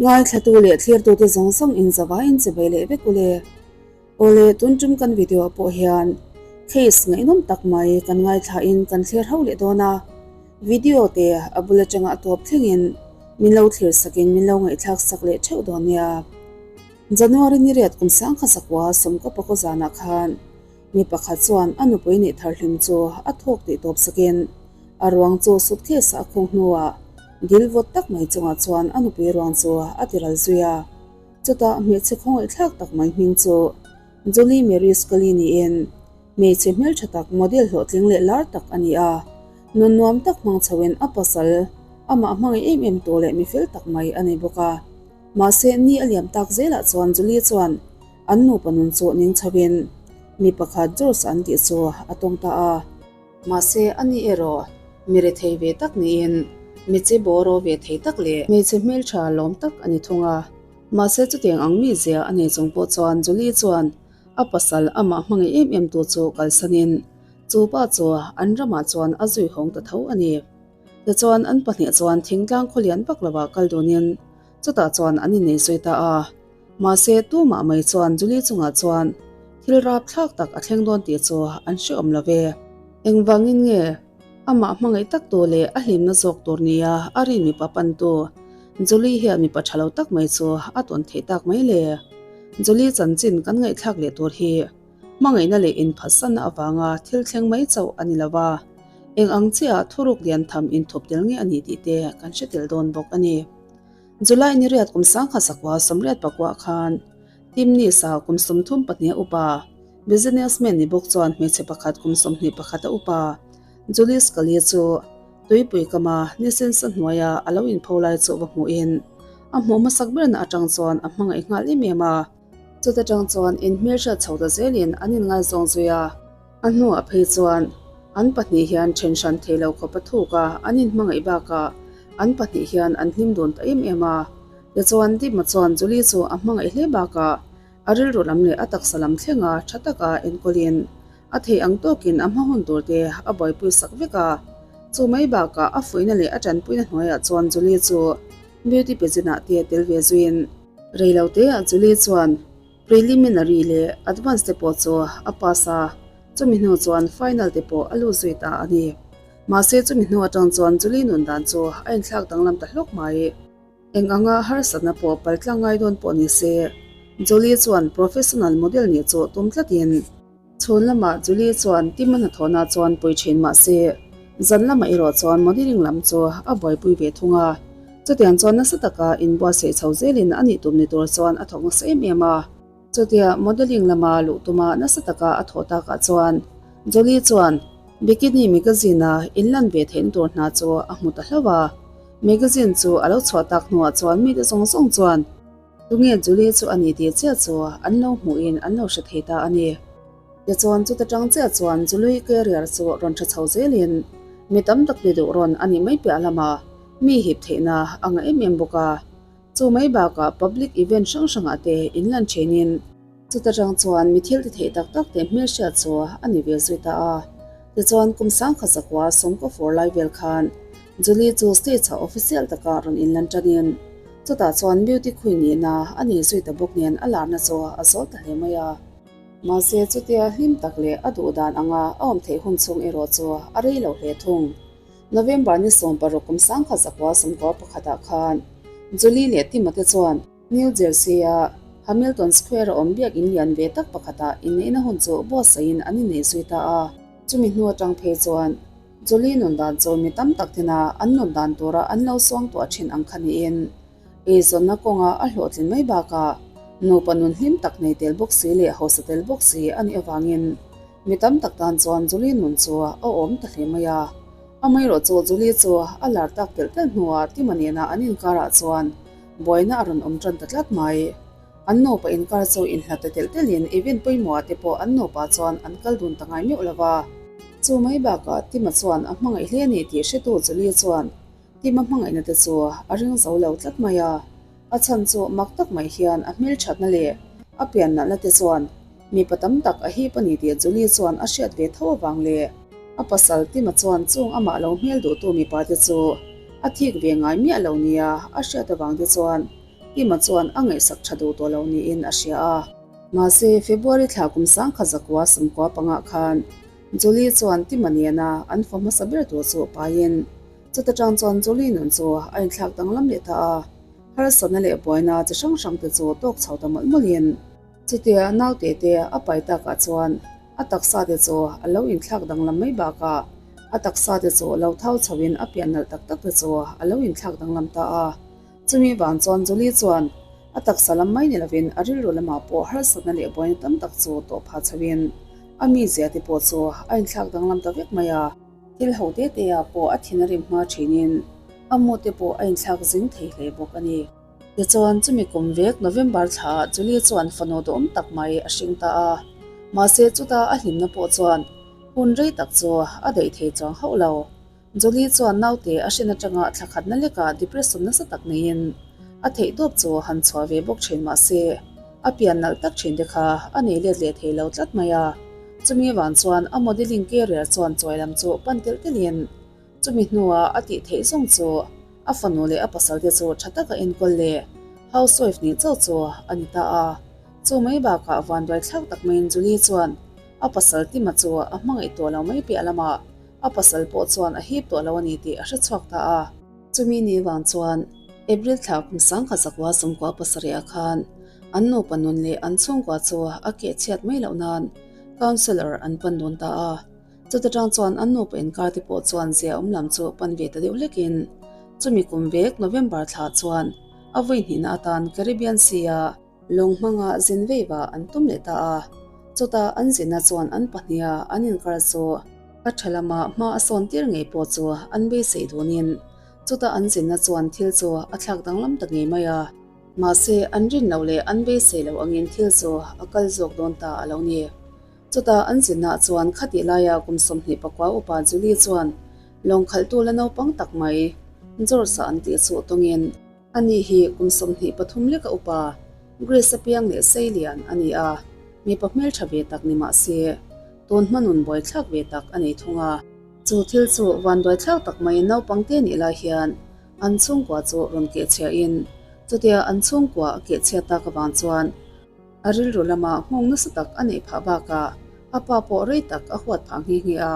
Ngaithlatu leh thlirtute zawng zawng in zavaiin chivei leh vek ule. Awle tun tum kan video ah pawh hian case ngaihnawm tak mai kan ngaithla in kan thlir ho leh dawn a. Video te a bul atanga a tawp thlengin min lo thlir sakin min lo ngaihthlak sak leh theuh dawn nia. January ni riat kum sangkha sakua sawmkaw pakaw zanah khan Mi pakhat chuan a nupui nih thar hlim chu a thawk tih tawp sakin a ruang chu suitcase ah a khung hnuah dil vawt tak mai chungah chuan a nupui ruang chu a ti ral zui a. Chutah hmeichhe khawngaihthlak tak mai hming chu Julie Mary Scully niin hmeichhe hmeltha tak model hlawhtling leh lar tak a ni a. Nun nuam tak hmang chhoin a pasal amah hmangaih em em tu leh mi fel tak mai a nei bawk a. Mahse ni a liam tak zelah chuan Julie chuan An nupa nun chu ning chhoin mi pakhat George an tih chu a tawng ta a. Mahse ani erawh mi rethei ve tak niin mi che bawraw ve thei tak leh hmeichhe hmeltha lawm tak a ni thung a. Mahse chutiang ang mi zia a nei chung pawh chuan Julie chuan a pasal amah hmangaih em em tu chu kalsanin chu pa chu an ramah chuan a zui hawng ta tho a ni. Tichuan an pahnih chuan thingtlang khawlian vak lovah kal dunin chutah chuan an innei zui ta a. Mahse, tumah mai chuan Julie chungah chuan thil rapthlak tak a thleng dawn tih chu an hreawm lo ve. Engvangin nge amah hmangaih tak tu leh a hlimna zawk tur nia a rin mipa pantu Julie hian mipa tha lo tak mai chu a tawn theih tak mai le? Julie chanchin kan ngaihthlak leh tur hi hmangaihna leh inphatsanna avanga thil thleng mai chauh a ni lo va, eng ang chiah thuruk lian tham inthup tel nge a ni tih te kan hre tel dawn bawk a ni. July ni riat kum sangkha sakua sawmriat pakua khan Timnisa kum 32 a upa businessman ni bawk chuan hmeichhe pakhat kum 21 a upa Julie Scully chu tuipui kama nisensa hnuaia a lo inpho lai chu va hmuhin a hmuh hmasak berna atang chuan a hmangaih nghal em em a. Chuta tang chuan inhmelhriat chho ta zelin an inngaizawng zui a. A hnuah phei chuan an pahnih hian then hran thei lo khawp a thuk a, an inhmangaih bakah an pahnih hian an hlim dun ta em em a. Tichuan Dima chuan Julie chu a hmangaih hle bakah a rilru lam leh a taksa lam thlenga tha taka enkawlin a theih ang tawkin a hma hun tur te a buaipui sak vek a. Chu mai bakah a fuihna leh a tanpuina hnuaiah chuan Julie chu beauty pageant ah te tel ve zuiin Reiloteah Julie chuan Preliminary leh Advance te pawh chu a pass a, chumi hnu chuan Final te pawh a lut zui ta a ni. Mahse chumi hnu atang chuan Julie nun dan chu a inthlak danglam ta hlawk mai. Eng anga harsatna pawh paltlang ngai dawn pawh ni se, Julie chuan professional model nih chu tum tlatin, Chhun lamah Julie chuan Tim a hnathawhna chuan pui thin mah se, zan lamah erawh chuan modelling lam chu a buaipui ve thung a. Chutiang chuan nasa taka inbuatsaih chho zelin a nih tum ni tur chuan a thawk nasa em em a. Chutia modelling lama luh tuma nasa taka a thawh takah chuan Julie chuan Bikini magazine-a inlan ve theihna tur hna chu a hmu ta hlauh a. Magazine chu a lo chhuah tak hnuah chuan mite zawng zawng chuan Tunge Julie chu a ni tih chiah chu an lo hmuhin an lo hre thei ta a ni. Tichuan chuta tang chiah chuan Julie career chu rawn tha chho zelin mi tam tak ni duh rawn a nih mai piah lamah mi hip theihna a ngah em em bawk a. Chu mai bakah public event hrang hrangah te inlan thenin chuta tang chuan mi thil ti theih tak tak te hmelhriat chu a ni ve zui ta a. Tichuan kum sangkhat zakua sawmkaw fur lai vel khan Julie chu stage ah official taka rawn inlan tanin chutah chuan beauty queen nihna a nei zui ta bawk nen a larna chu a zawl ta hle mai a. Mahse chutia hlim tak leh a duh dan anga a awm theih hun chhung erawh chu a rei lo hle thung. November ni 16 kum 1900 sawmkua pakhatah khan Julie leh Tima te chuan New Jersey-a Hamilton Square-a awm biakinn lian ve tak pakhatah inneihna hun chu buatsaihin an innei zui ta a. Chumi hnu atang phei chuan Julie nun dan chu mi tam tak tena an nun dan tura an lo suangtuah thin ang kha niin, eizawnna kawnga a hlawhtlin mai bakah nupa nun hlim tak nei tel bawk si leh hausa tel bawk si a nih avangin mi tam tak tan chuan Julie nun chu a awm ta hle mai a. Amaherawhchu Julie chu a lar tak telh telh hnuah Tima nena an inkarah chuan buaina a rawn awm tan ta tlat mai. An nupa inkar chu inhlat ta telh telhin event pawimawhah te pawh an nupa chuan an kal dun ta ngai meuh lo va. Chu mai bakah Tima chuan a hmangaih hle a ni tih hretu Julie chuan Tima hmangaihna te chu a ring zo lo tlat mai a. A chhan chu mak tak mai hian a hmelthatna leh a pian nalhna te chuan mipa tam tak a hip a ni tih Julie chuan a hriat ve tho avang leh a pasal Tima chuan chung amah lo hmel duhtu mipa te chu a thik ve ngai miah lo nia a hriat avang te chuan. Tima chuan a ngaihsak tha duh tawh lo niin a hria a. Mahse, February thla kum sangkhat zakua sawmkua pangah khan Julie chuan Tima nena an fa hmasa ber tur chu paiin chuta tang chuan Julie nun chu a inthlak danglam leh ta a. Harsatna leh buaina chi hrang hrang te chu tawk chho ta mawlh mawlhin chutia naute te a pai takah chuan a taksa te chu a lo inthlak danglam mai bakah a taksa te chu lo thau chhoin a pian nalh tak tak te chu a lo inthlak danglam ta a. Chumi vang chuan Julie chuan a taksa lam mai ni lovin a rilru lamah pawh harsatna leh buaina tam tak chu tawh phah chhoin a mizia te pawh chu a inthlak danglam ta vek mai a. Thil ho te te ah pawh a thin a rim hma thinin a mu te pawh a inthlak zing thei hle bawk a ni. Tichuan chumi kum vek November thla ah Julie chuan fanu duhawm tak mai a hring ta a. Mahse chuta a hlimna pawh chuan hun rei tak chu a daih thei chuang hauh lo. Julie chuan naute a hrin atanga thla khatna lekah depression nasa tak neiin a theihtawp chu han chhuah ve bawk thin mahse a pian nalh tak thin te kha a nei let leh thei lo tlat mai a. Chumi vang chuan a modelling career chuan chawi lam chu pan telh telhin chumi hnuah a tih theih zawng chu a fanu leh a pasal te chu tha taka enkawl leh housewife nih chauh chu a ni ta a. Chu mai bakah vanduai thlak tak maiin Julie chuan a pasal Tima chu a hmangaih tawh lo mai piah lamah A pasal pawh chuan a hip tawh lo a ni tih a hre chhuak ta a. Chumi ni vang chuan April thla kum sangkhat zakua sawmkua pasarihah khan an nupa nun leh an chhungkua chu a keh chhiat mai loh nan counsellor an pan dawn ta a. Chuta tang chuan an nupa inkar te pawh chuan zia awm lam chu pan ve ta deuh hlekin chumi kum vek November thla chuan a vui hnihna atan Caribbean Sea-a Lawng hmanga zin veiva an tum leh ta a, chutah an zinna chuan an pahniha an inkar chu a tha lama hma a sawn tir ngei pawh chu an beisei dunin chutah an zinna chuan thil chu a thlak danglam ta ngei mai a. Mahse, an rin loh leh an beisei loh angin thil chu a kal zawk dawn ta a lo ni. Chutah an zinna chuan khatih laia kum 24 upa Julie chuan lawng khalhtu la naupang tak mai George-a an tih chu tawngin, Ani hi kum 23 leka upa Greece a piang leh sei lian a ni a, mipa hmeltha ve tak ni mah se, tun hma nun buaithlak ve tak a nei thung a. Chu thil chu vanduaithlak tak maiin naupang te nih lai hian an chhungkua chu rawn kehchhiahin chutia an chhungkua a kehchhiat tak avang chuan A rilru lama nghawng nasa tak a neih phah bakah a pa pawh rei tak a huat phah nghe nghe a.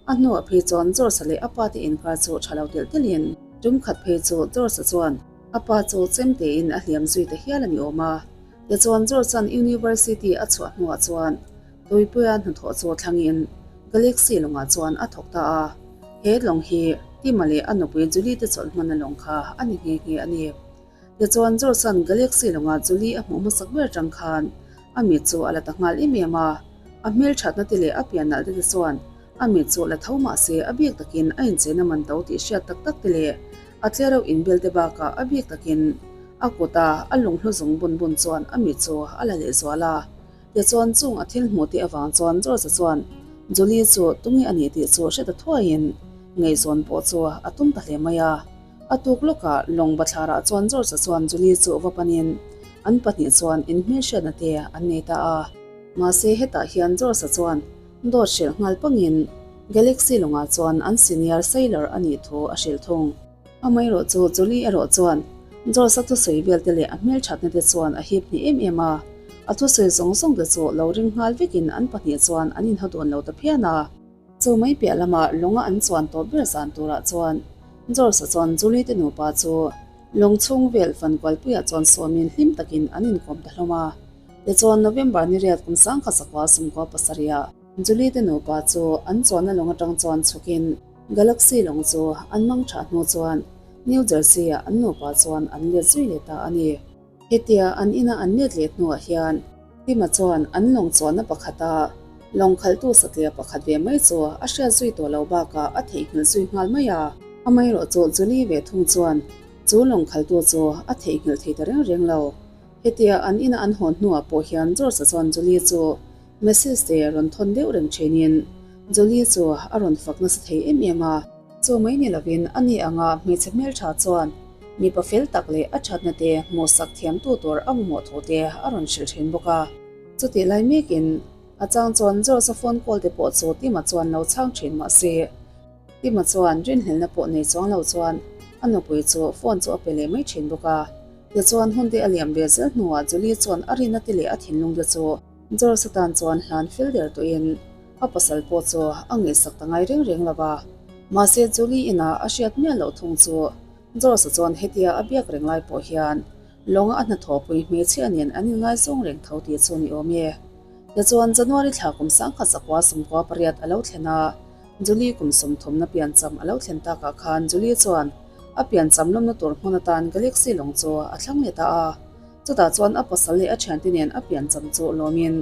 A hnuah phei chuan George-a leh a pa te inkar chu tha lo telh telhin tum khat phei chu George-a chuan a pa chu chem tein a hliam zui ta hial a ni awm a. Tichuan George-a'n University a chhuah hnuah chuan Tuipuia hnathawh chu thlangin Galaxy lawngah chuan a thawk ta a. He lawng hi Tima leh a nupui Julie te chawlh hmanna lawng kha a ni nghe nghe a ni. Tichuan George-a'n Galaxy lawngah Julie a hmuh hmasak ber atang khan a mit chu a la ta nghal em em a. A hmelthatna te leh a pian nalh te te chuan a mit chu la tho mah se a bik takin a incheina man to tih hriat tak tak te leh a tlereuh inbel te bakah a bik takin a kuta a lunghlu zung bun bun chuan a mit chu a la lehzual a. Tichuan chung a thil hmuh tih avang chuan George-a chuan Julie chu tunge a nih tih chu hre ta thuaiin ngaihzawn pawh chu a tum ta hle mai a. A tuk lawkah lawng bathlarah chuan George-a chuan Julie chu va panin an pahnih chuan inhmelhriatna te an nei ta a. Mahse hetah hian George-a chuan dawt hrilh nghal pangin Galaxy lawngah chuan an senior sailor a nih thu a hrilh thung. Amaherawh chu Julie erawh chuan George-a thusawi vel te leh a hmelthatna te chuan a hip hnih em em a. A thusawi zawng zawng te chu lo ring nghal vekin an pahnih chuan an inhaw dawn lo ta phian a. Chu mai piah lamah lawnga an chuan tawp ber zan turah chuan George-a chuan Julie te nupa chu lawng chhung vel fan kualpuiah chuan sawmin hlim takin an inkawm ta hlawm a. Tichuan November ni riat kum 1917 ah Julie te nupa chu an chuanna lawng atang chuan chhukin Galaxy lawng chu an mang thah hnu chuan New Jersey-ah an nupa chuan an let zui leh ta a ni. Hetia an ina an let leh hnuah hian Tima chuan an lawng chuanna pakhata lawng khalhtu satliah pakhat ve mai chu a hriat zui tawh lo bakah a theihnghilh zui nghal mai a. Amaherawhchu Julie ve thung chuan chu lawng khalhtu chu a theihnghilh thei ta reng reng lo. Hetia an ina an hawn hnuah pawh hian George-a chuan Julie chu message te rawn thawn deuh reng thinin Julie chu a rawn fak nasa thei em em a. Chu mai ni lovin a ni anga hmeichhe hmeltha chuan mipa fel tak leh a thatna te hmuhsak thiamtu tur a mamawh thu te a rawn hrilh thin bawk a. Chutih lai mekin a chang chuan George-a phone call te pawh chu Tima chuan lo chhang thin mah se, Tima chuan rinhlelhna pawh nei chuang lo chuan a nupui chu phone chu a pe leh mai thin bawk a. Tichuan hun te a liam ve zel hnuah Julie chuan a rinna te leh a thinlung te chu George atan chuan hlan fel der tawhin a pasal pawh chu a ngaihsak ta ngai reng reng lo va. Mahse Julie inah a hriat miah loh thung chu George chuan hetia a biak reng lai pawh hian lawnga a hnathawhpui hmeichhia nen an inngaizawng reng tho tih chu ni awm e. Tichuan January thla kum 1900 18 a lo thlen a, Julie kum sawmthumna piancham a lo thlen takah khan Julie chuan a piancham lawmna tur hmun atan Galaxy lawng chu a thlang leh ta a. Chutah chuan a pasal leh a thiante nen a piancham chu lawmin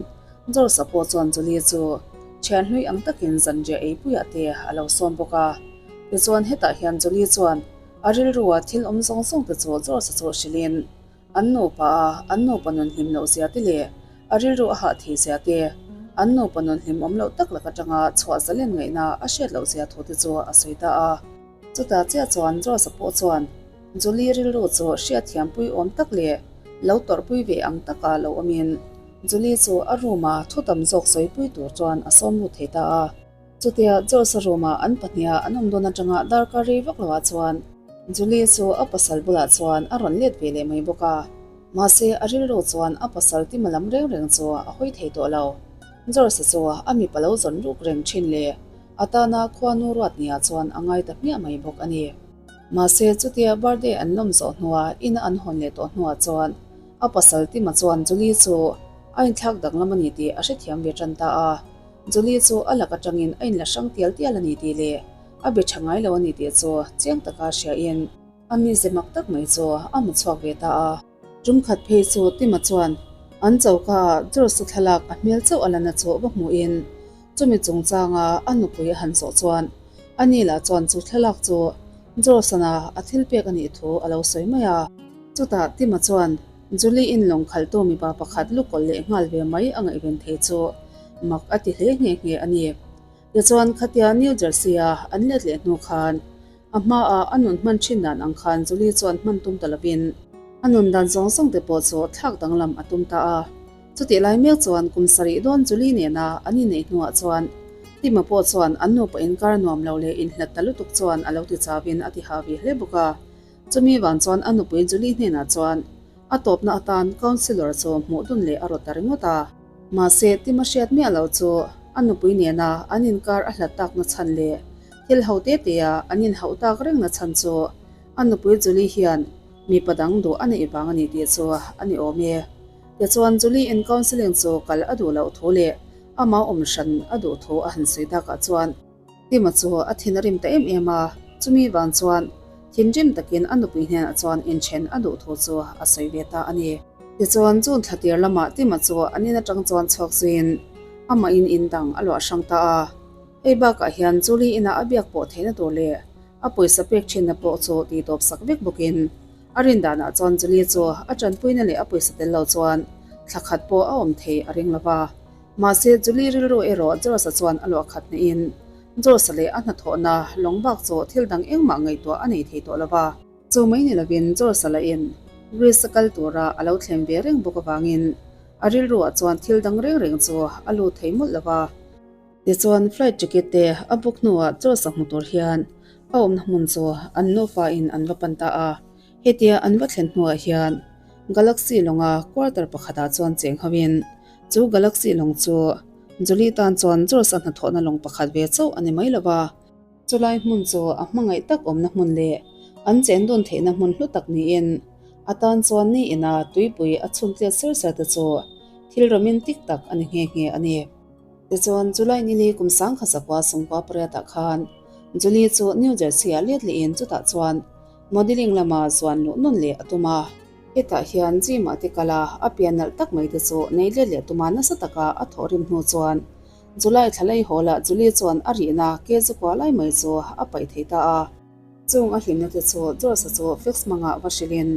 George-a pawh chuan Julie chu thian hlui ang takin zanriah eipuiah te a lo sawm bawk a. Tichuan hetah hian Julie chuan a rilrua thil awm zawng zawng te chu George-a chu hrilhin An nupa a, an nupa nun hlim loh zia te leh a rilru a hah thei zia te, an nupa nun hlim awm loh tak lak atanga chhuah zalen ngaihna a hriat loh zia thu te chu a sawi ta a. Chutah chiah chuan Josh-a pawh chuan Julie rilru chu hriatthiampui awm tak leh lo tawrhpui ve ang taka lo awmin Julie chu a room-a thu tam zawk sawipui tur chuan a sawm lut thei ta a. Chutia George-a room-ah an pahniha an awm dawn atanga darkar rei vak loah chuan Julie chu a pasal bulah chuan a rawn let ve leh mai bawk a. Mahse, a rilru chuan a pasal tima lam reng reng chu a hawi thei tawh lo. George-a chu a mipa lo zawn ruk reng thin leh a tana khuanu ruat nia chuan a ngai ta hmiah mai bawk a ni. Mahse, chutia birthday an lawm zawh hnua ina an hawn leh tawh hnuah chuan a pasal tima chuan Julie chu a inthlak danglam a ni tih a hrethiam ve tan ta a. Julie chu a lak atangin a inla hrang tial tial a ni tih leh a be tha ngai lo a ni tih chu chiang taka hriain a mize mak tak mai chu a hmu chhuak ve ta a. Tum khat phei chu Tima chuan an choka ah George-a thlalak a hmel chauh a la na chu va hmuhin chumi chungchanga a nupui a han zawh chuan a ni lah chuan chu thlalak chu George-ana a thil pek a nih thu a lo sawi mai a. Chutah Tima chuan Julie in lawng khalhtu mipa pakhat lukawlh leh nghal ve mai a ngaihven thei chu mak a ti hle nghe nghe a ni. Tichuan khatia New Jersey-a an let leh hnu khan a hmaah a nun hman thin dan ang khan Julie chuan hman tum ta lovin a nun dan zawng zawng te pawh chu thlak danglam a tum ta a. Chutih lai mek chuan kum sarih dawn Julie nena an inneih hnuah chuan Tim-a pawh chuan an nupa inkar nuam lo leh inhlat ta lutuk chuan a lo ti chauin a ti ha ve hle bawk a. Chumi vang chuan a nupui Julie hnenah chuan a tawpna atan councillor chu hmuh dun leh a rawt ta ringawt a. Mahse, Tima hriat miah lo chu a nupui nena an inkar a hlat takna chhan leh thil ho te tea an inhauh tak rengna chhan chu a nupui Julie hian mipa dang duh a neih vang a ni tih chu a ni awm e. Tichuan, Julie in counselling chu kal a duh loh thu leh amah awm hran a duh thu a han sawi takah chuan, Tima chu a thin a rim ta em em a, chumi vang chuan thinrim takin a nupui hnenah chuan inthen a duh thu chu a sawi ve ta a ni. Tichuan, June thla tir lamah Tima chu an in atang chuan chhuak zuiin amahin in dang a luah hrang ta a. Hei bakah hian Julie inah a biak pawh theihna tur leh a pawisa pek thinna pawh chu tih tawp sak vek bawkin a rin danah chuan Julie chu a tanpuina leh a pawisa tel lo chuan thla khat pawh a awm thei a ring lo va. Mahse, Julie rilru erawh George-a chuan a luah khat hnehin George-a leh a hnathawhna lawng bak chu thil dang engmah ngaihtuah a nei thei tawh lo va. Chu mai ni lovin George-a lahin Greece-a kal tura a lo thlem ve reng bawk avangin a rilruah chuan thil dang reng reng chu a lut thei mawlh lo va. Tichuan, flight ticket te a book hnuah George-a hmu tur hian a awmna hmun chu an nufa-in an va pan ta a. Hetia an va thlen hnuah hian Galaxy lawnga quarter pakhatah chuan cheng hoin Chu Galaxy lawng chu Julie tan chuan George-a hnathawhna lawng pakhat ve chauh a ni mai lo va. Chulai hmun chu a hmangaih tak awmna hmun leh an chen dun theihna hmun hlu tak niin a tan chuan ni ina tuipui a chhun tlet ser ser te chu thil romantic tak a ni nghe nghe a ni. Tichuan, July nili kum 1998 khan Julie chu New Jersey-ah let lehin chutah chuan modelling lama zuan luh nawn leh a tum a. Hetah hian gym ah te kal a, a pian nalh tak mai te chu nei let leh tuma nasa taka a thawh rim hnu chuan July thla lei haw lah Julie chuan a rihna ke zu kua lai mai chu a paih thei ta a. Chung a hlimna te chu George-a chu fax hmangah va hrilhin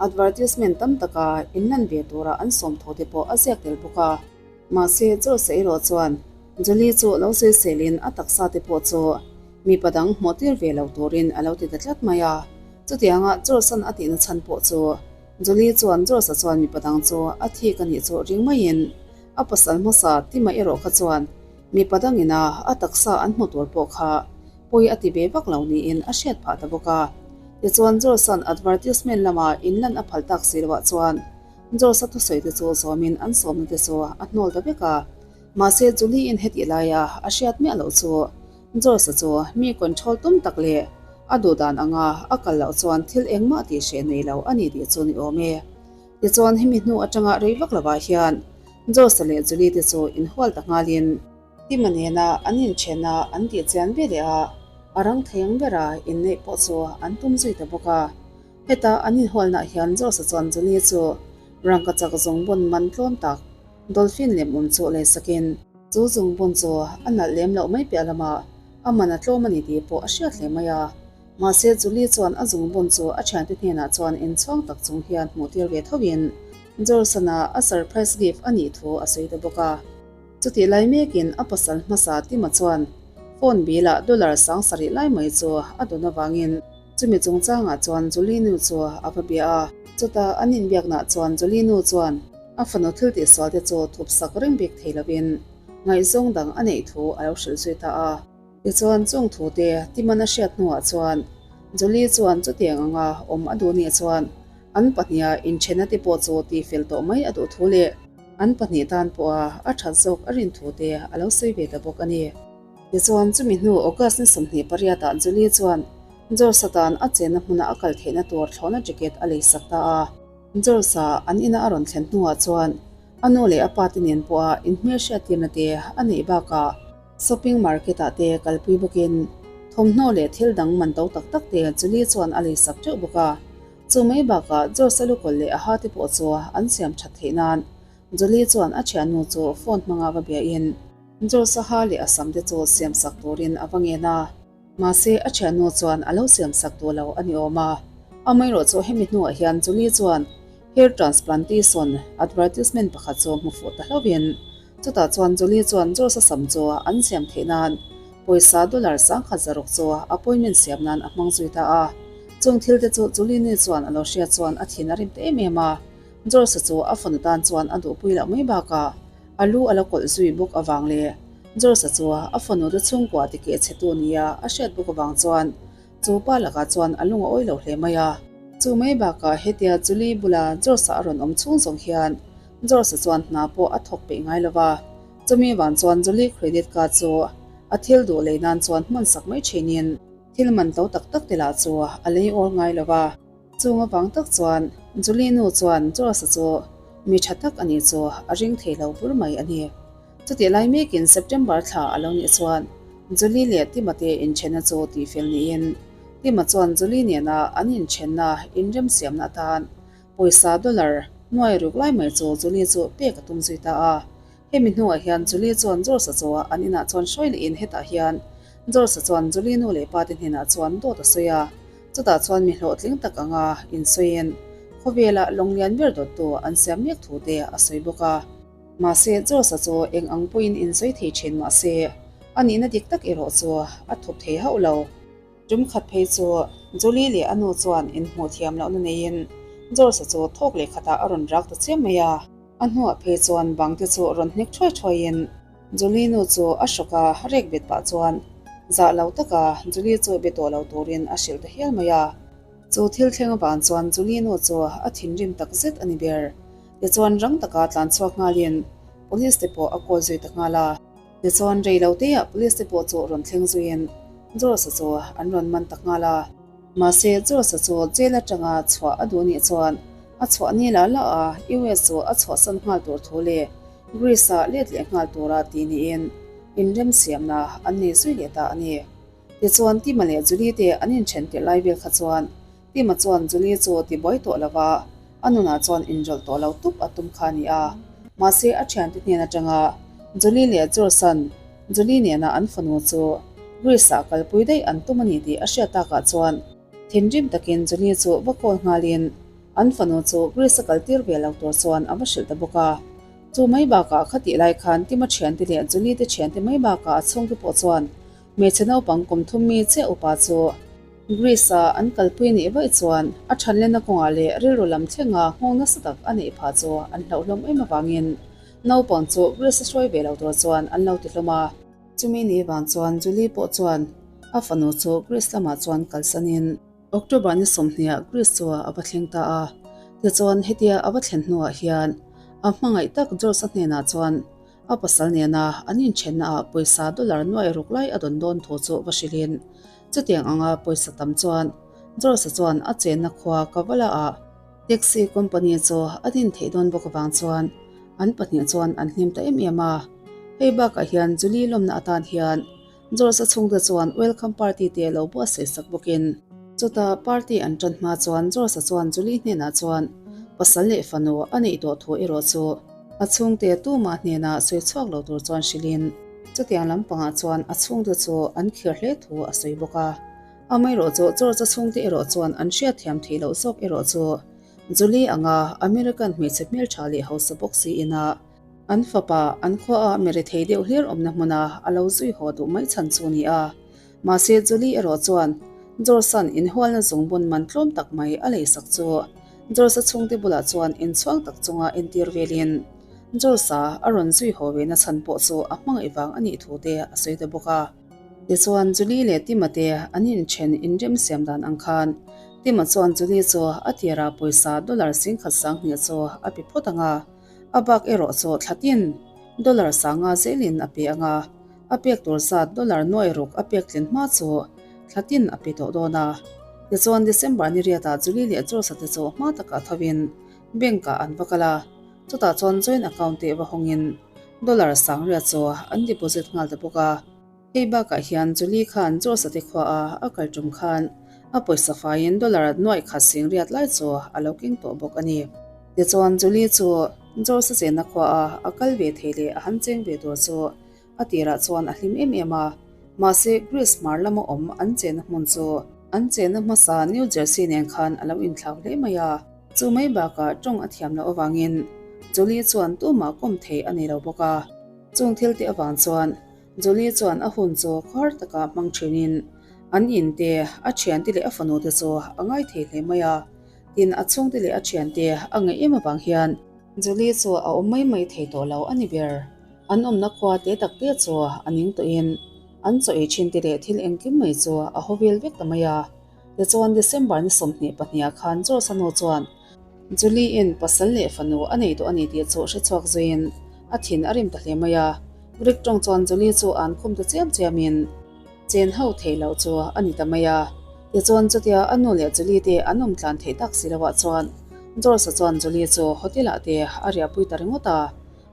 advertisement tam taka inlan ve tura an sawm tho te pawh a ziak tel bawk a. Mahse, George-a erawh chuan Julie chu lo sawiselin a taksa te pawh chu mipa dang hmuh tir ve lo turin a lo ti ta tlat mai a. Chutianga George-a'n a tihna chhan pawh chu Julie chuan George-a chuan mipa dang chu a thik a nih chu ring maiin a pasal hmasa Tima erawh kha chuan mipa dangin a a taksa an hmu tur pawh kha pawi a ti ve vak lo niin a hriat phah ta bawk a. Tichuan George-a'n advertisement lama inlan a phal tak si loah chuan George-a thusawi te chu zawmin an sawmna te chu a hnawl ta vek a. Mahse Julie-in hetih laia a hriat miah loh chu George-a chu mi control tum tak leh a duh dan anga a kal loh chuan thil engmah tih hreh nei lo a ni tih chu ni awm e. Tichuan hemi hnu atanga rei vak lovah hian George-a leh Julie te chu inhual ta nghalin, Tima nena an inchen a an tih chian ve leh a, a rang thei ang bera inneih pawh chu an tum zui ta bawk a. Heta an inhualnaah hian George-a chuan Julie chu rangkachak zungbun man tlawm tak Dolphin lem awm chu leisakin, chu zungbun chu a nalh lem loh mai piah lamah a man a tlawm a ni tih pawh a hriat hle mai a. Mahse Julie chuan a zungbun chu a thiante hnenah chuan inchhuang tak chung hian hmuh tir ve thoin George-ana a surprise gift a nih thu a sawi ta bawk a. Chutih lai mekin a pasal hmasa Tima chuan phone bill-ah dollar 7000 lai mai chu a dawn avangin chumi chungchangah chuan Julie nu chu a va bia a. Chutah an inbiaknah chuan Julie nu chuan a fanu thil tihsual te chu thup sak reng bik thei lovin ngaihzawng dang a neih thu a lo hrilh zui ta a. Tichuan chung thu te Timan a hriat hnuah chuan Julie chuan chutiang anga awm a duh nih chuan an pahniha inthena te pawh chu tihfel tawh mai a duh thu leh an pahnih tan pawha a that zawk a rin thu te a lo sawi ve ta bawk a ni. Tichuan chumi hnu August ni 28 ah Julie chuan George-a tan a chenna hmuna a kal theihna tur thlawhna ticket a leisak ta a. George-a an ina a rawn thlen hnuah chuan a nu leh a pa te nen pawha inhmelhriattirna te a neih bakah shopping market ah te kalpui bawkin thawmhnaw leh thil dang man to tak tak te Julie chuan a leisak teuh bawk a. Chu mai bakah George-a lukawlh leh a ha te pawh chu an siam that theih nan Julie chuan a thiannu chu phone hmanga va biahin George-a ha leh a sam te chu siam sak turin a va ngen a. Mahse a thiannu chuan a lo siam sak duh lo a ni awm a. Amaherawh chu hemi hnuah hian Julie chuan hair transplantation advertisement pakhat chu hmu fuh ta hlauhin chutah chuan Julie chuan George-a sam chu an siam theih nan pawisa dollar 1600 chu appointment siam nan a hmang zui ta a. Chung thil te chu Julie ni chuan a lo hriat chuan a thin a rim ta em em a. George-a chu a fanu tan chuan a duhpui loh mai bakah a lu a la kawlh zui bawk avang leh George-a chu a fanu te chhungkua ti keh chhe tu nia a hriat bawk avang chuan chu pa lakah chuan a lung a awi lo hle mai a. Chu mai bakah hetia Julie bula George-a a rawn awm chhung zawng hian George-a chuan hna pawh a thawk peih ngai lo va, chumi vang chuan Julie credit card chu a thil duh lei nan chuan hman sak mai thinin thil man to tak tak te lah chu a lei awl ngai lo va. Chung avang tak chuan Julie nu chuan George-a chu mi tha tak a nih chu a ring thei lo bur mai a ni. Chutih lai mekin September thla a lo nih chuan Julie leh Tima te inthenna chu tihfel niin Tima chuan Julie nena an inthenna inremsiamna atan pawisa dollar nuai ruk lai mai chu Julie chu pek a tum zui ta a. Hemi hnuah hian Julie chuan George-a chu an inah chuan hruai lehin hetah hian George-a chuan Julie nu leh pa te hnenah chuan dawt a sawi a. Chutah chuan mi hlawhtling tak anga insawiin khawvela lawng lian ber dawttu an siam mek thu te a sawi bawk a. Mahse, George-a chu eng ang pawhin insawi thei thin mahse, a nihna dik tak erawh chu a thup thei hauh lo. Tum khat phei chu Julie leh a nu chuan inhmuh thiam lohna neiin George-a chu thawk leh khatah a rawn rak ta chiam mai a. A hnuah phei chuan bang te chu rawn hnek thuai thuaiin Julie nu chu a hrawk a, rek bet pah chuan zah lo taka Julie chu be tawh lo turin a hrilh ta hial mai a. Chu thil thleng avang chuan Julie nu chu a thinrim tak zet a ni ber. Tichuan rang taka tlan chhuak nghalin Police te pawh a call zui ta nghal a. Tichuan rei lo teah Police te pawh chu rawn thleng zuiin George-a chu an rawn man ta nghal a. Mahse George-a chu jail atanga chhuah a duh nih chuan a chhuah ni la la a, US chu a chhuahsan nghal tur thu leh Greece-ah let leh nghal tura tih niin inremsiamna an nei zui leh ta a ni. Tichuan Tima leh Julie te an inthen tirh lai vel kha chuan Tima chuan Julie chu tibuai tawh lo va, a nunah chuan inrawlh tawh lo tup a tum kha a ni a. Mahse a thiante hnen atanga Julie leh George-a'n Julie nena an fanu chu Greece-ah kalpui daih an tum a ni tih a hriat takah chuan thinrim takin Julie chu va call nghalin an fanu chu Greece-a kaltir ve lo tur chuan a va hrilh ta bawk a. Chu mai bakah khatih lai khan Tima thiante leh Julie te thiante mai bakah a chhungte pawh chuan hmeichhe naupang kum thum mi chiah upa chu Greece-a an kalpui nih vaih chuan a thanlenna kawngah leh rilru lam thlenga nghawng nasa tak a neih phah chu an hlauhlawm em avangin naupang chu Greece-a hruai ve lo tur chuan an lo ti hlawm a. Chumi ni vang chuan Julie pawh chuan a fanu chu Greece lamah chuan kalsanin. October ni 20 ah Greece chu a va thleng ta a. Tichuan hetia a va thlen hnuah hian a hmangaih tak George-a hnenah chuan a pasal nena an inthenna ah pawisa dollar nuai ruk lai a dawn dawn thu chu va hrilhin chutiang anga pawisa tam chuan George-a chuan a chenna khua Kavala ah Taxi company chu a din theih dawn bawk avang chuan an pahnih chuan an hlim ta em em a. Hei bakah hian Julie lawmna atan hian George-a chhungte chuan welcome party te lo buatsaih sak bawkin chutah party an tan hma chuan George-a chuan Julie hnenah chuan pasal leh fanu a neih tawh thu erawh chu a chhungte tumah hnenah sawi chhuak lo tur chuan hrilhin chutiang lampangah chuan a chhungte chu an khir hle thu a sawi bawk a. Amaherawh chu George-a chhungte erawh chuan an hriatthiam theih loh zawk erawh chu Julie anga American hmeichhe hmeltha leh hausa bawk siin a an fapa an khuaah mi rethei deuh hlir awmna hmuna a lo zui haw duh mai chhan chu ni a. Mahse Julie erawh chuan George-a'n inhualna zungbun man tlawm tak mai a leisak chu George-a chhungte bulah chuan inchhuang tak chunga entir velin George-a a rawn zui haw ve na chhan pawh chu a hmangaih vang a nih thu te a sawi ta bawk a. Tichuan, Julie leh Tima te an inthen inremsiam dan ang khan Tima chuan Julie chu a tirah pawisa dollar 10,000 sanghnih chu a pe phawt ang a, a bak erawh chu thlatin dollar sanga zelin a pe ang a, a pek tur zat dollar nuai ruk a pek tlin hma chu thlatin a pe tawh dawn a. Tichuan, December ni riatah Julie leh George-a te chu hma takah thovin bank-ah an va kal a, chutah chuan joint account te va hawngin dollar sangriat chu an deposit nghal ta bawk a. Hei bakah hian Julie khan George-a te khuaah a kal tum khan a pawisa faiin dollar nuaih khat sing riat lai chu a lo keng tawh bawk a ni. Tichuan Julie chu George-a chenna khuaah a kal ve thei leh a han cheng ve tur chu a tirah chuan a hlim em em a. Mahse Greece hmar lama awm an chenna hmun chu an chenna hmasa New Jersey nen khan a lo inthlau hle mai a. Chu mai bakah tawng a thiam loh avangin Julie chuan tumah kawm thei a nei lo bawk a. Chung thil te avang chuan Julie chuan a hun chu khawr taka hmang thinin an in te, a thiante leh a fanu te chu a ngai thei hle mai a. Tin, a chhungte leh a thiante a ngaih em avang hian Julie chu a awm mai mai thei tawh lo a ni ber. An awmna khua te tak te chu a ning tawhin an chaw ei thin te leh thil engkim mai chu a haw vel vek ta mai a. Tichuan December ni 22 ah khan George-a nu chuan Julie-in pasal leh fanu a nei tawh a ni tih chu hre chhuak zuiin a thin a rim ta hle mai a. Greek tawng chuan Julie chu an khum ta chiam chiamin chen ho thei loh chu a ni ta mai a. Tichuan chutia a nu leh Julie te an awm tlan theih tak si loah chuan George-a chuan Julie chu hotel-ah te a riahpui ta ringawt a.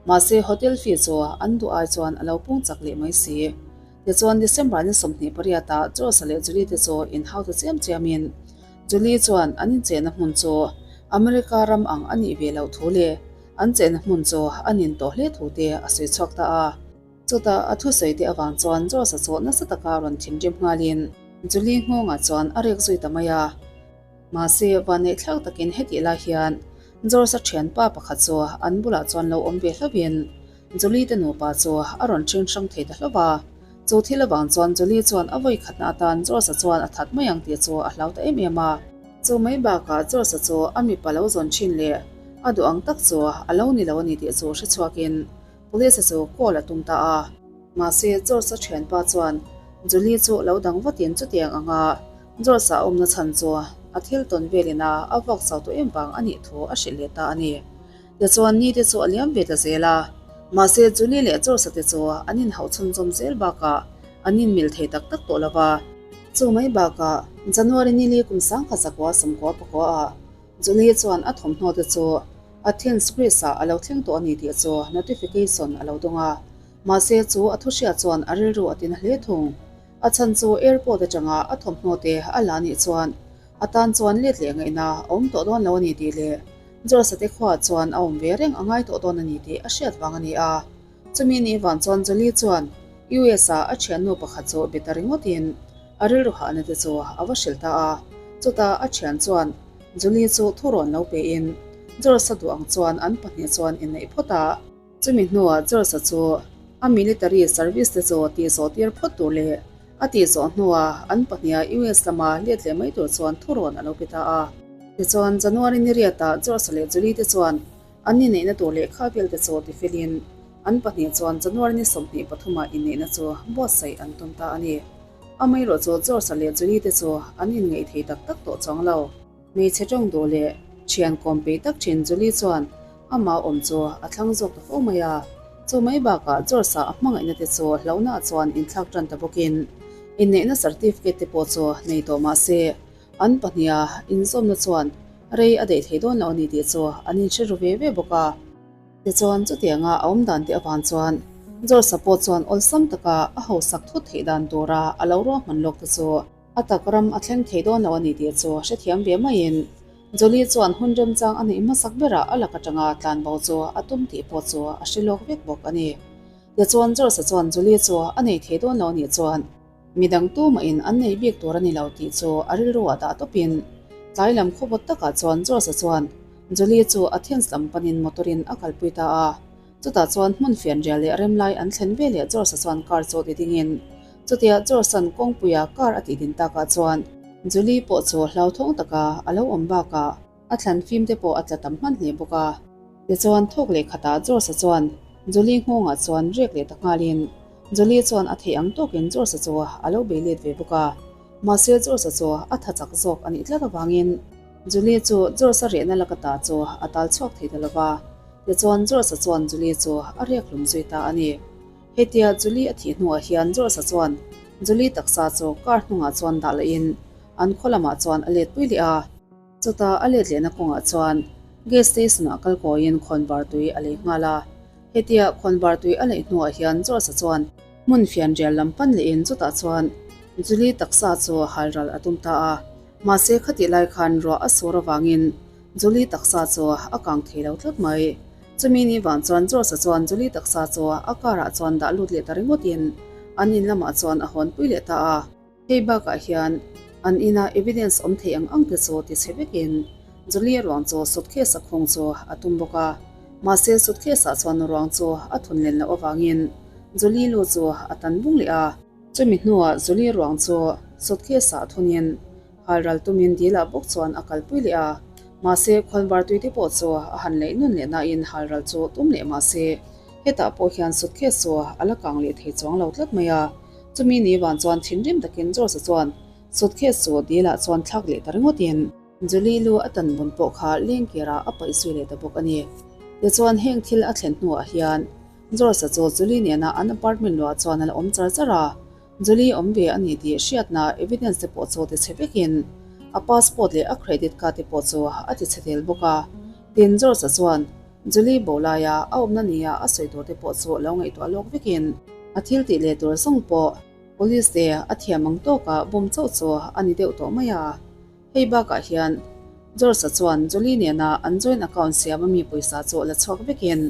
Mahse hotel fee chu an duh ai chuan a lo pung chak leh mai si. Tichuan December ni 28 ah George-a leh Julie te chu inhau ta chiam chiamin Julie chuan an inchehna hmun chu America ram ang a nih ve loh thu leh an chehna hmun chu a nin tawh hle thu te a sawi chhuak ta a. Chutah a thusawi te avang chuan George-a chu nasa taka rawn thinrim nghalin Julie nghawngah chuan a rek zui ta mai a. Mahse, vanneihthlak takin hetih lai hian George-a thianpa pakhat chu an bulah chuan lo awm ve hlauhin Julie te nupa chu a rawn ṭhin hrang thei ta hlauh a. Chu thil avang chuan Julie chuan a vawi khatna atan George-a chuan a that mai ang tih chu a hlau ta em em a. Chu mai bakah George-a chu a mipa lo zawn ṭhin leh a duh ang tak chu a lo ni lo a ni tih chu hre chhuakin Police-a chu call a tum ta a. Mahse, George-a ṭhianpa chuan Julie chu lo dang vatin chutiang anga George-a a awmna chhan chu a thil tawn velin a a vuak chau tawh em vang a nih thu a hrilh leh ta a ni. Tichuan ni te chu a liam ve ta zel a, mahse Julie leh George-a te chu an inhauh chhunzawm zel bakah an inmil thei tak tak tawh lo va. Chu mai bakah January nili kum 1900 sawmkua pakua ah Julie chuan a thawmhnaw te chu Athens, Greece ah a lo thleng tawh a ni tih chu notification a lo dawng a, mahse chu a thuhriat chuan a rilru a tina hle thung. A chhan chu airport atanga a thawmhnaw te a la nih chuan a tan chuan let leh ngaihna a awm tawh dawn lo a ni tih leh George-a te khuaah chuan a awm ve reng a ngai tawh dawn a ni tih a hriat vang a ni a. Chumi ni vang chuan Julie chuan US-a a thiannu pakhat chu be ta ringawtin a rilru hahna te chu a va hrilh ta a. Chutah a thian chuan Julie chu thurawn lo pein George-a duh ang chuan an pahnih chuan inneih phawt a. Chumi hnuah George-a chu a military service te chu tih zawh tir phawt tur leh a tih zawh hnuah an pahniha US lama let leh mai tur chuan thurawn a lo pe ta a. Tichuan, January ni riatah George-a leh Julie te chuan an inneihna tur lehkha vel te chu tifelin an pahnih chuan January ni 23 ah inneihna chu buatsaih an tum ta a ni. Amaherawhchu George-a leh Julie te chu an inngeih thei tak tak tawh chuang lo. Hmeichhe tawng duh leh thian kawm peih tak thin Julie chuan amah awm chu a thlang zawk ta fo mai a. Chu mai bakah George-a a hmangaihna te chu hlauhna chuan inthlak tan ta bawkin inneihna certificate te pawh chu nei tawh mah se an pahniha inzawmna chuan rei a daih thei dawn lo a ni tih chu an inhre ru ve ve bawk a. Tichuan chutianga a awm dan te avang chuan George-a pawh chuan awlsam taka a hausak thut theih dan tura a lo ruahman lawk te chu A tak ram a thleng thei dawn lo a ni tih chu hrethiam ve maiin Jolie chuan hun remchang a neih hmasak berah a lak atanga tlanbo chu a tum tih pawh chu a hre lawk vek bawk a ni. Tichuan George-a chuan Jolie chu a nei thei dawn lo a nih chuan midang tumahin an nei bik tur a ni lo tih chu a rilru ah dah tawpin tlai lam khawvawt takah chuan George-a chuan Jolie chu Athens lam panin motor-in a kalpui ta a. Chutah chuan hmun fianrial leh remlai an thlen veleh George-a chuan car chu ti dingin Chutia George-a'n kawngpuia car a tih din takah chuan Julie pawh chu hlauthawng taka a lo awm bakah a thlan fim te pawh a tla tam hman hle bawk a. Tichuan thawk leh khatah George-a chuan Julie nghawngah chuan riak leh ta nghalin Julie chuan a theih ang tawkin George-a chu a lo bei let ve bawk a. Mahse George-a chu a tha chak zawk a nih tlat avangin Julie chu George-a rehna laka ta chu a tal chhuak thei ta lova. Tichuan George-a chuan Julie chu a riak hlum zui ta a ni. Hetia Julie a thih hnuah hian George-a chuan Julie taksa chu car hnungah chuan dah lahin an khaw lamah chuan a let pui leh a. Chutah a let lehna kawngah chuan gas station-ah kal kawiin khawnvar tui a lei nghal a. Hetia khawnvar tui a leih hnuah hian George-a chuan hmun fianrial lam pan lehin chutah chuan Julie taksa chu halral a tum ta a. Mahse khatih lai khan ruah a sur avangin Julie taksa chu a kang thei lo tlat mai. Chumi ni vang chuan George-a chuan Julie taksa chu a car-ah chuan dah lut leh ta ringawtin an in lamah chuan a hawnpui leh ta a. Hei bakah hian an ina evidence awm thei ang ang te chu ti chhe vekin Julie ruang chu suitcase-a khung chu a tum bawk a. Mahse suitcase-ah chuan ruang chu a thun len loh avangin Julie lu chu a tan bung leh a. Chumi hnuah Julie ruang chu suitcase-ah thunin Halral tumin dilah bawk chuan a kalpui leh a, mahse khawnvar tuite pawh chu a han leih nun leh nain halral chu tum leh mahse hetah pawh hian suitcase chu a la kang leh thei chuang lo tlat mai a. Chumi ni van chuan thinrim takin George-a chuan suitcase chu dilah chuan thlak leh ta ringawtin Julie lu a tan bun pawh kha lengkirah a paih zui leh ta bawk a ni. Tichuan heng thil a thlen hnuah hian George-a chu Julie nena an apartment luah chuan a la awm char char a. Julie awm ve a ni tih hriatna evidence te pawh chu ti chhe vekin a passport leh a credit card te pawh chu a ti chhe tel bawk a. Tin, George-a chuan Julie bo laia a awmna nia a sawi tur te pawh chu lo ngaihtuah lawk vekin a thil tih leh tur zawng pawh police te a thiam ang tawka bum chauh chu a ni deuh tawh mai a. Hei bakah hian George-a chuan Julie nena an joint account siam ami pawisa chu la chhuak vekin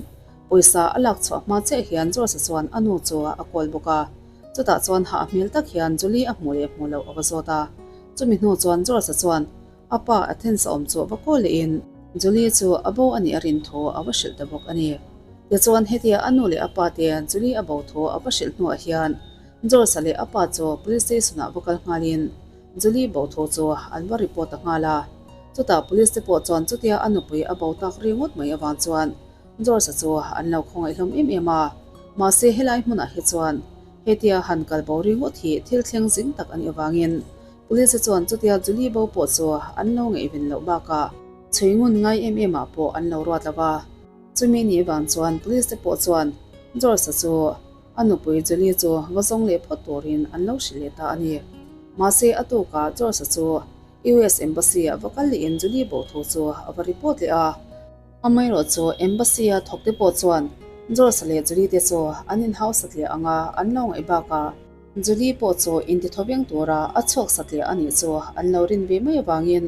pawisa a lak chhuah hma chiah hian George-a chuan a nu chu a call bawk a. Chutah chuan hah hmel tak hian Julie a hmuh leh hmuh loh a va zawt a. Chumi hnu chuan George-a chuan a pa Athens a awm chu va call lehin Julie chu a bo a nih a rin thu a va hrilh ta bawk a ni. Tichuan hetia a nu leh a pa te Julie a bo thu a va hrilh hnuah hian George-a leh a pa chu police station-ah va kal nghalin Julie bo thu chu an va report ta nghal a. Chutah police te pawh chuan chutia a nupui a bo tak ri ngawt mai avang chuan George-a chu an lo khawngaih hlawm em em a. Mahse helai hmunah hi chuan hetia han kal bo ri ngawt hi thil thleng zing tak a nih avangin police te chuan chutia Julie bo pawh chu an lo ngaihven loh bakah chhui ngun ngai em em ah pawh an lo ruat lo va. Chumi nih vang chuan police te pawh chuan George-a chu A nupui Julie chu va zawng leh phawt turin an lo hrilh leh ta a ni. Mahse, a tukah George-a chu US Embassy-ah va kal lehin Julie bo thu chu a va report leh a. Amaherawh chu Embassy-a thawkte pawh chuan George-a leh Julie te chu an inhau satliah ang a, an lo ngaih bakah Julie pawh chu intithawveng tura a chhuak satliah a nih chu an lo rin ve mai avangin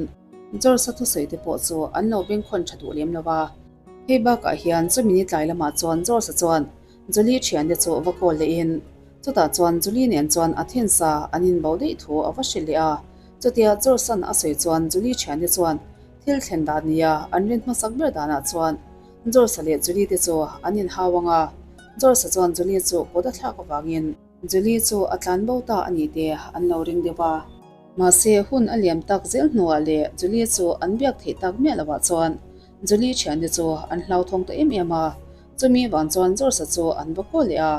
George-a thusawi te pawh chu an lo bengkhawn tha duh lem lo va. Hei bakah hian chumi ni tlai lamah chuan George-a chuan Julie thiante chu va call lehin chutah chuan Julie nen chuan Athens-a an inbo daih thu a va hrilh leh a. Chutia George-a'n a sawi chuan Julie thiante chuan thil thlen dan nia an rin hmasak ber danah chuan George-a leh Julie te chu an inhau ang a. George-a chuan Julie chu kut a thlak avangin Julie chu a tlan bo ta a nih te an lo ring deuh a. Mahse hun a liam tak zel hnuah leh Julie chu an biak theih tak miah lovah chuan Julie thiante chu an hlauthawng ta em em a. Chumi vang chuan George-a chu an va kawl leh a,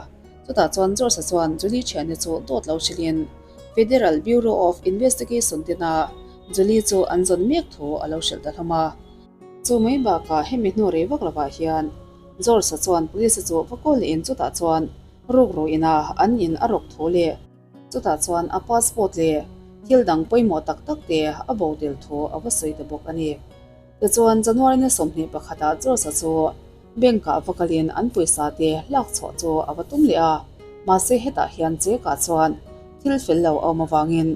chutah chuan George-a chuan Julie thiante chu dawt lo hrilhin. Federal Bureau of Investigation tena Julie chu an zawn mek thu a lo hrilh ta hlawm a. Chu mai bakah hemi hnu rei vak lovah hian George-a chuan police chu va call lehin chutah chuan rukru ina an in a rawk thu leh chutah chuan a passport leh thil dang pawimawh tak tak te a bo tel thu a va sawi ta bawk a ni. Tichuan January ni 21 ah George-a chu bank-ah va kalin an pawisa te lak chhuah chu a va tum leh a, mahse hetah hian check-ah chuan thil fel lo a awm avangin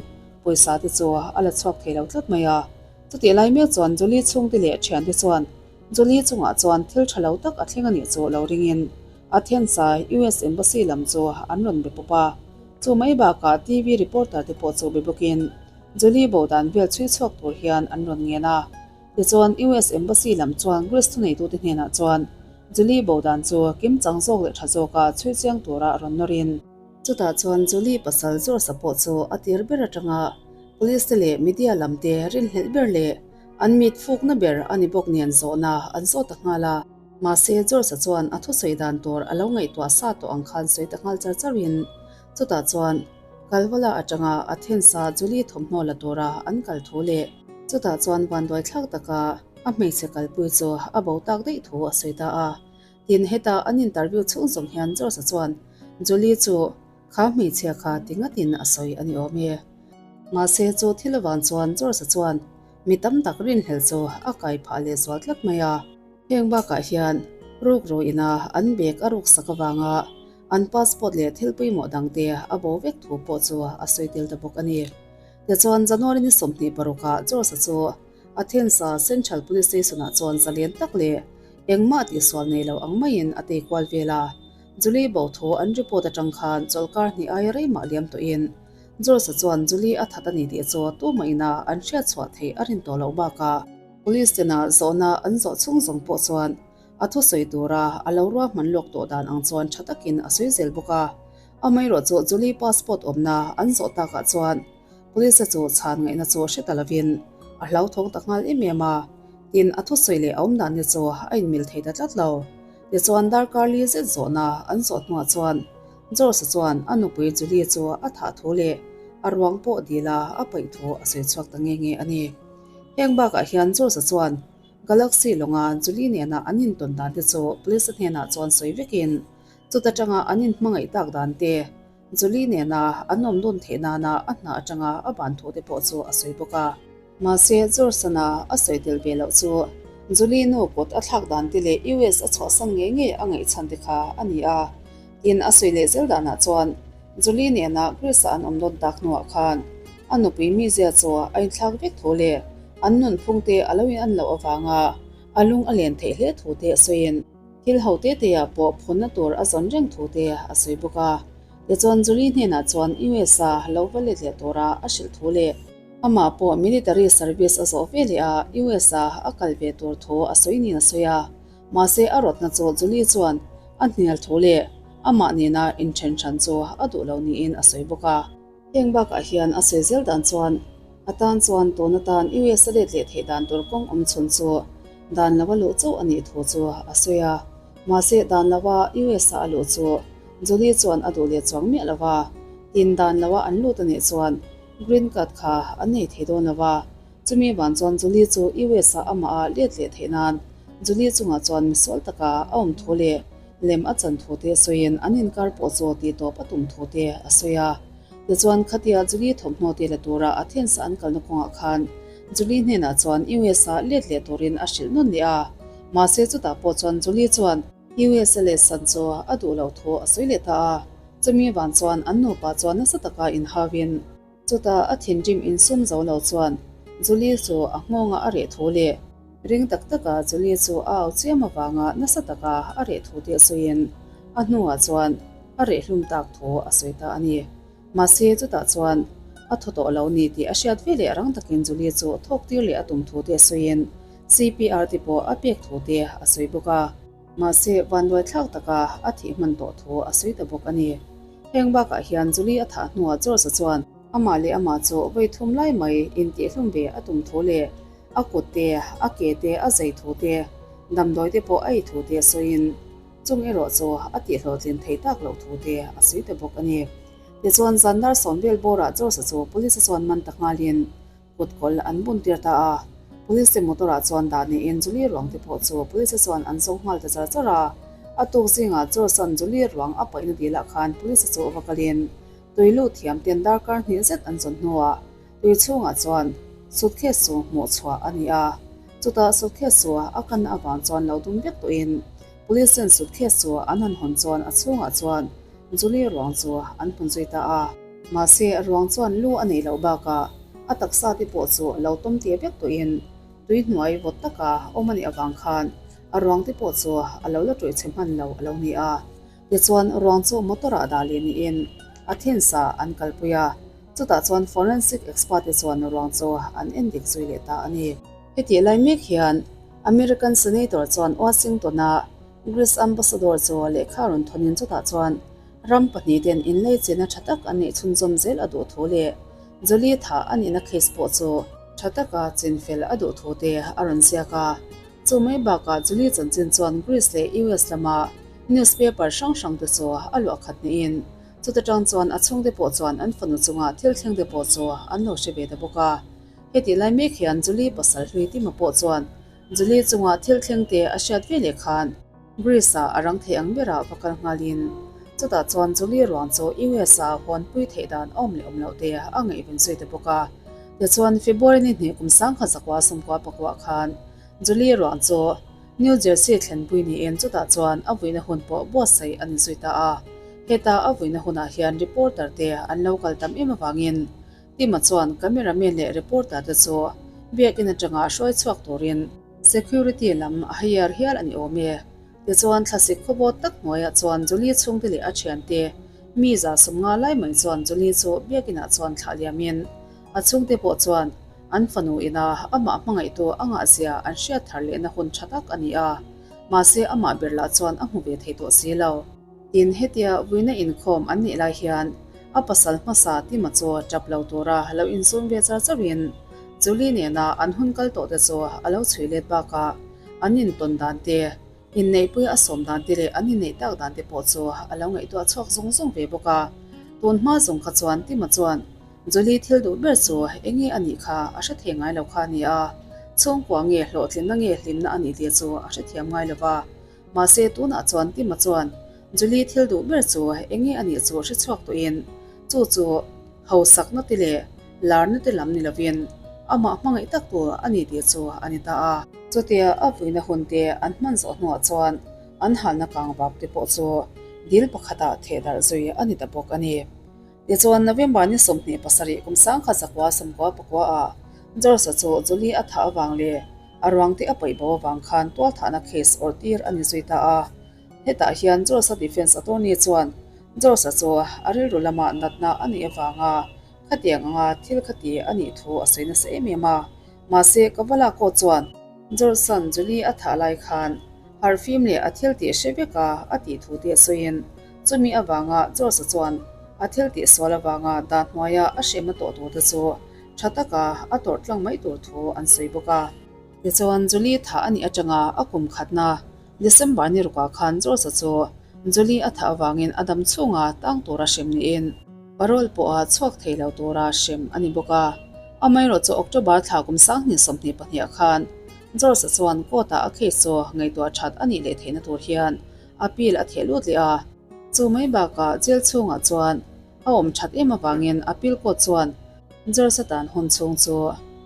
pawisa te chu a la chhuak thei lo tlat mai a. Chutih lai mek chuan Julie chhungte leh thiante chuan Julie chungah chuan thil tha lo tak a thleng a nih chu lo ringin Athens-a US Embassy lam chu an rawn be pawp a. Chu mai bakah TV reporter te pawh chu be bawkin Julie bo dan vel chhui chhuak tur hian an rawn ngen a. Tichuan US Embassy lam chuan Greece thuneitute hnenah chuan Julie bo dan chu kimchang zawk leh tha zawka chhui chiang tura rawn nawrin, Chutah chuan Julie pasal George-a pawh chu a tir ber atanga Police te leh media lam te rinhlelh ber leh an mit fukna ber a ni bawk nen zawhna an zawt ta nghal a. Mahse George-a chuan a thusawi dan tur a lo ngaihtuah sa tawh ang khan sawi ta nghal char charin chutah chuan Kalvala atanga Athens-a Julie thawmhnaw la tura an kal thu leh chutah chuan vanduai thlak taka a hmeichhe kalpui chu a bo tak daih thu a sawi ta a. Tin, heta an interview chhung zawng hian George-a chuan Julie chu kha hmeichhia kha ti ngatin a sawi a ni awm e. Mahse, chu thil avang chuan George-a chuan mi tam tak rinhlelh chu a kai phah leh zual tlat mai a. Heng bakah hian rukru ina an bag a ruksak avanga an passport leh thil pawimawh dangte a bo vek thu pawh chu a sawi tel ta bawk a ni. Tichuan, January ni 26 ah George-a chu Athens-a Central Police Station-ah chuan zalen tak leh engmah tihsual nei lo ang maiin a tei kual vel a. Julie bo thu an report atang khan chawlhkar hnih aia rei mah liam tawhin George-a chuan Julie a that a ni tih chu tumah ina an hriat chhuah theih a rin tawh loh bakah Police tena zawhna an zawh chhung zawng pawh chuan a thusawi tura a lo ruahman lawk tawh dan ang chuan tha takin a sawi zel bawk a. Amaherawh chu Julie passport awmna an zawh takah chuan Police chu chhan ngaihna chu hre ta lovin a hlauthawng ta nghal em em a, tin a thusawi leh a awm dan te chu a inmil thei ta tlat lo. Tichuan darkar li zet zawhna an zawh hnuah chuan George-a chuan a nupui Julie chu a thah thu leh a ruang pawh dila a paih thu a sawi chhuak ta nge nge a ni. Heng bakah hian George-a chuan Galaxy lawnga Julie nena an intawn dan te chu police-a hnenah chuan sawi vekin chuta tanga an inhmangaih tak dan te Julie nena an awm dun theih nana a hna atanga a ban thu te pawh chu a sawi bawk a. Mahse, George-ana a sawi tel ve loh chu Julie nu kut a thlak dan te leh US a chhuahsan ngei ngei a ngaihchhan te kha a ni a. Tin, a sawi leh zel danah chuan Julie nena Greece-a an awm dawn tak hnuah khan a nupui mizia chu a inthlak vek thu leh an nunphung te a lo in an loh avanga a lung a len theih hle thu te a sawiin, Thil ho te te ah pawh phunna tur a zawn reng thu te a sawi bawk a. Tichuan Julie hnenah chuan US a lo va let leh tura a hrilh thu leh amah pawh military service a zawh ve leh a US a a kal ve tur thu a sawi niin a sawi a. Mahse a rawtna chu Julie chuan a hnial thu leh amah nena inthen hran chu a duh lo niin a sawi bawk a. Heng bakah hian a sawi zel dan chuan a tan chuan tun atan US a let leh theih dan tur kawng awm chhun chu dan lova luh chauh a nih thu chu a sawi a. Mahse dan lova US a a luh chu Julie chuan a duh leh chuang miah lova, tin dan loa an lut a nih chuan green card kha an nei thei dawn lova. Chumi van chuan Julie chu US a amah a let leh theih nan Julie chungah chuan misual taka a awm thu leh lem a chan thu te sawiin an inkar pawh chu tih tawp a tum thu te a sawi a. Tichuan khatia Julie thawmhnaw te la tura Athens-a an kalna kawngah khan Julie hnenah chuan US-a let leh turin a hrilh nawn leh a. Mahse chutah pawh chuan Julie chuan US-a let san chu a duh loh thu a sawi leh ta a. Chumi van chuan an nupa chuan nasa taka inhauin Chutah a thinrim insum zo lo chuan Julie chu a nghawngah a reh thu leh ring tak taka Julie chu a au chiam avanga nasa taka a reh thu te sawiin a hnuah chuan a reh hlum tak thu a sawi ta a ni. Mahse chutah chuan a thaw tawh lo ni tih a hriat ve leh rang takin Julie chu thawk tir leh a tum thu te sawiin CPR te pawh a pek thu te a sawi bawk a. Mahse vanduai thlak taka a thih hman tawh thu a sawi ta bawk a ni. Heng bakah hian Julie a thah hnuah George-a chuan amah leh amah chu vawi thum lai mai intihhlum ve a tum thu leh a kut te, a ke te, a zei thu te, damdawi te pawh a ei thu te sawiin chung erawh chu a tihhlawhtlin thei tak loh thu te a sawi ta bawk a ni. Tichuan, zan dar sawmvel bawrah George-a chu police-a chuan man ta nghalin kut kawl an bun tir ta a. Police te motor ah chuan dah niin Julie ruang te pawh chu police chuan an zo nghal ta char char a. A tuk zingah George-a'n Julie ruang a paihna dilah khan police chu va kalin tui lut thiam ten darkar hnih zet an zawn hnuah tui chhungah chuan suitcase chu hmuh chhuah a ni a. Chutah suitcase chu a kanna avang chuan lo dum vek tawhin police ten suitcase chu an han hawn chuan a chhungah chuan Julie ruang chu an hmun zui ta a. Mahse, ruang chuan lu a neih loh bakah a taksa te pawh chu lo tawm tir vek tawhin tui hnuai vawt taka awm a nih avang khan a ruang te pawh chu a lo la ṭawih chhe hman lo a lo ni a. Tichuan, ruang chu motor ah dah leh niin Athens ah an kalpui a, chutah chuan forensic expert te chuan ruang chu an endik zui leh ta a ni. Hetih lai mek hian American Senator chuan Washington-a Greece Ambassador chu lehkha rawn thawnin chutah chuan ram pahnihten inleichena tha tak an neih chhunzawm zel a duh thu leh Jolie thah a nihna case pawh chu tha taka chinfel a duh thu te a rawn ziak a. Chu mai bakah Jolie chanchin chuan Greece leh US lama newspaper hrang hrang te chu a luah khat niin chuta tang chuan a chhungte pawh chuan an fanu chunga thil thleng te pawh chu an lo hre ve ta bawk a. Hetih lai mek hian Julie pasal hlui Tima pawh chuan Julie chunga thil thleng te a hriat ve leh khan Greece-ah a rang thei ang berah va kal nghalin chutah chuan Julie ruang chu US-ah hawnpui theih dan a awm leh awm loh te a ngaihven zui ta bawk a. Tichuan February ni hnih kum sangkhat zakua sawmkua pakua khan Julie ruang chu New Jersey thlenpui niin chutah chuan a vuina hun pawh buatsaih a ni zui ta a. Heta a vuina hunah hian reporter te an lo kal tam em avangin Tima chuan cameraman leh reporter te chu biakinn atanga hruai chhuak turin security lam a hire hial a ni awm e. Tichuan thlasik khawbawt tak hnuaiah chuan Julie chhungte leh a thiante mi za sawmnga lai mai chuan Julie chu biakinah chuan thlah liamin a chhungte pawh chuan an fanu ina amah hmangaihtu a ngahzia an hriat thar lehna hun tha tak a ni a, mahse amah ber lah chuan a hmu ve thei tawh si lo. Tin, hetia vuina inkhawm an nih lai hian a pasal hmasa Tima chu tap lo tura lo inzum ve char chauhin Julie nena an hun kal tawh te chu a lo chhui let bakah an intawn dan te, inneihpui a sawm dan te leh an inneih tak dan te pawh chu a lo ngaihtuah chhuak zung zung ve bawk a. Tun hma zawng kha chuan Tima chuan Julie thil duh ber chu eng nge a nih kha a hre thei ngai lo kha a ni a, chhungkua nge hlawhtlinna nge hlimna a nih tih chu a hrethiam ngai lo va. Mahse tunah chuan Tima chuan Julie thil duh ber chu eng nge a nih chu hre chhuak tawhin chu chu hausakna te leh larna te lam ni lovin amah hmangaih tak tur a ni tih chu a ni ta a. Chutia a vuina hun te an hman zawh hnuah chuan an halna kang vap te pawh chu dil pakhatah theh darh zui a ni ta bawk a ni. Tichuan November ni 27 kum 1900 sawmkua pakua ah George-a chu Julie a thah avang leh A ruang te a paih bo avang khan tualthahna case awrh tir a ni zui ta a. Hetah hian George-a defence attorney chuan George-a chu a rilru lama natna a nih avanga khatiang anga thil khati a nih thu a sawi nasa em em a. Mahse, Kavalako chuan George-a'n Julie a thah lai khan harhfim leh a thil tih hre vek a a tih thu te sawiin chumi avanga George-a chuan a thil tih sual avanga dan hnuaia a hremna tawh tur te chu Tha taka a tawrh tlang mai tur thu an sawi bawk a. Tichuan, Julie thah a nih atanga a kum khatna December ni rukah khan George-a chu Julie a thah avangin a dam chhunga tang tura hrem niin parole pawha chhuak thei lo tura hrem a ni bawk a. Amaherawh chu October thla kum 2022 ah khan George-a chuan court-ah a case chu ngaihtuah that a nih leh theihna tur hian appeal a theh lut leh a. Chu mai bakah jail chhungah chuan A awm that em avangin appeal court chuan George-a tan hun chhung chu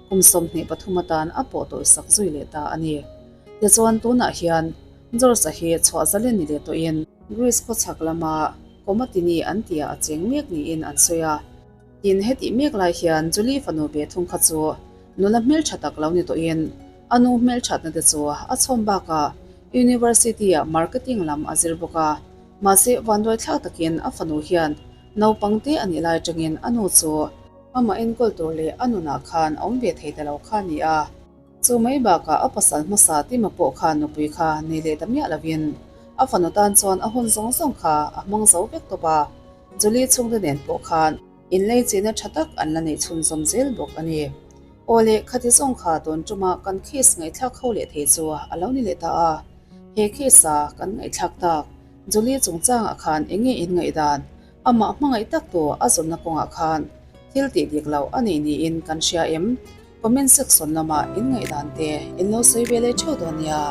kum 23 atan a pawh tawih sak zui leh ta a ni. Tichuan tunah hian George-a hi chhuah zalen ni leh tawhin Greece khawchhak lama Komotini an tihah a cheng mek niin an sawi a. Tin, hetih mek lai hian Julie fanu ve thung kha chu nula hmeltha tak lo ni tawhin a nu hmelthatna te chu a chhawm bakah University-ah marketing lam a zir bawk a. Mahse, vanduai thlak takin a fanu hian naupang te a nih lai atangin a nu chu amah enkawl tur leh a nunah khan a awm ve thei ta lo kha a ni a. Chu mai bakah a pasal hmasa Tima pawh khan nupui kha nei leh ta miah lovin a fanu tan chuan a hun zawng zawng kha a hmang zo vek tawp a, Julie chhungte nen pawh khan inleichihna tha tak an la neih chhunzawm zel bawk a ni. Aw le, khati zawng kha tun tuma kan case ngaihthlak ho leh thei chu a lo ni leh ta a. He case-a kan ngaihthlak tak, Julie chungchangah khan eng nge in ngaihdan? Amah hmangaih tak tu a zawnna kawngah khan thil tih dik loh a nei niin kan hria em? Comment section lamah in ngaihdan te in lo sawi ve leh theuh dawn nia.